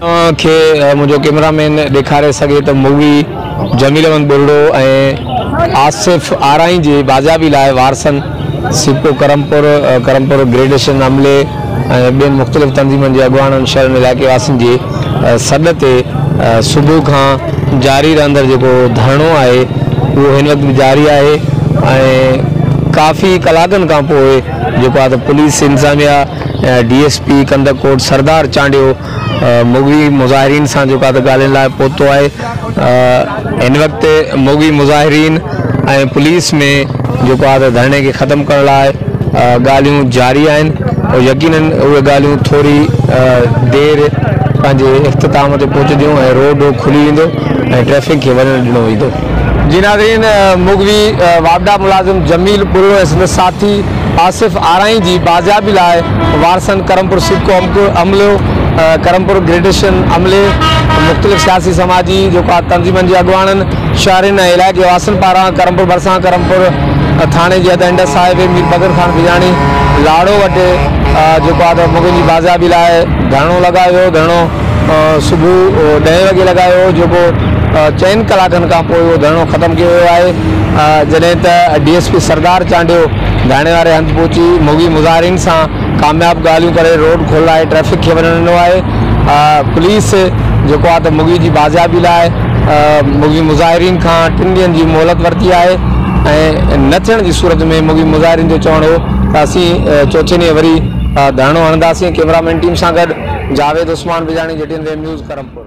اوهان کي منهنجو ڪئميرا مين ڏيکاري سگهي ته مغوي جميل احمد ٻرڙو ۽ آصف آرائين جي بازيابي لاء وارثن سيپڪو ڪرمپور، ڪرمپور گريڊيشن عملي ۽ ٻين مختلف تنظيمن جي اڳواڻن شهرين علائقي واسين جي سڏ تي صبح کان جاري رهندڙ جيڪو ڌرڻو آهي اهو هن وقت به جاري آهي ۽ ڪافي ڪلاڪن کان پوء جيڪو آهي ته پوليس انتظاميا D S P Kandhkot Sardar Chandio مغوي مظاهرين سان جيڪو آهي ته ڳالهين لاء پهتو آهي هن وقت مغوي مظاهرين ۽ پوليس ۾ جيڪو آهي ته ڌرڻي کي ختم ڪرڻ لاء ڳالهيون جاري آهن يقينن اهي ڳالهيون ٿوري دير پنهنجي اختتام تي پهچنديون ۽ روڊ کلي ويندو ۽ ٽريفڪ کي وڃڻ ڏنو ويندو. جي ناظرين مغوي واپڊا ملازم جميل ٻرڙو ۽ سندس ساٿي آصف آرائين جي بازيابي لاء وارثن ڪرمپور سيپڪو عملو، ڪرمپور گريڊيشن عملي، مختلف سياسي سماجي جيڪو تنظيمن جي اڳواڻن، شهرين ۽ علائقي واسين پاران ڪرمپور ڀرسان ڪرمپور ٿاڻي جي حد انڊس هاء وي مير بگن خان بجاڻي لاڙو وٽ جيڪو آهي ته مغوين جي بازيابي لاء ڌرڻو لڳايو ويو، ڌرڻو صبح ڏهين وڳي لڳايو ويو جيڪو چئن ڪلاڪن کان پوء اهو ڌرڻو ختم ڪيو ويو آهي جڏهن ته D S P Sardar Chandio ڌرڻي واري هنڌ پهچي مغوي مظاهرين سان ڪامياب ڳالهيون ڪري روڊ کولرائي ٽريفڪ کي وڃڻ ڏنو آهي پوليس جيڪو آهي ته مغوي جي بازيابي لاء مغوي مظاهرين کان ٽن ڏينهن جي مهلت ورتي آهي ۽ نه ٿيڻ جي صورت ۾ مغوي مظاهرين جو چوڻ هو ته اسين چوٿين ڏينهن وري ڌرڻو هڻنداسين ڪئميرا مين ٽيم سان گڏ جاويد عثمان بجاڻي جي ٽي اين ويب نيوز ڪرمپور.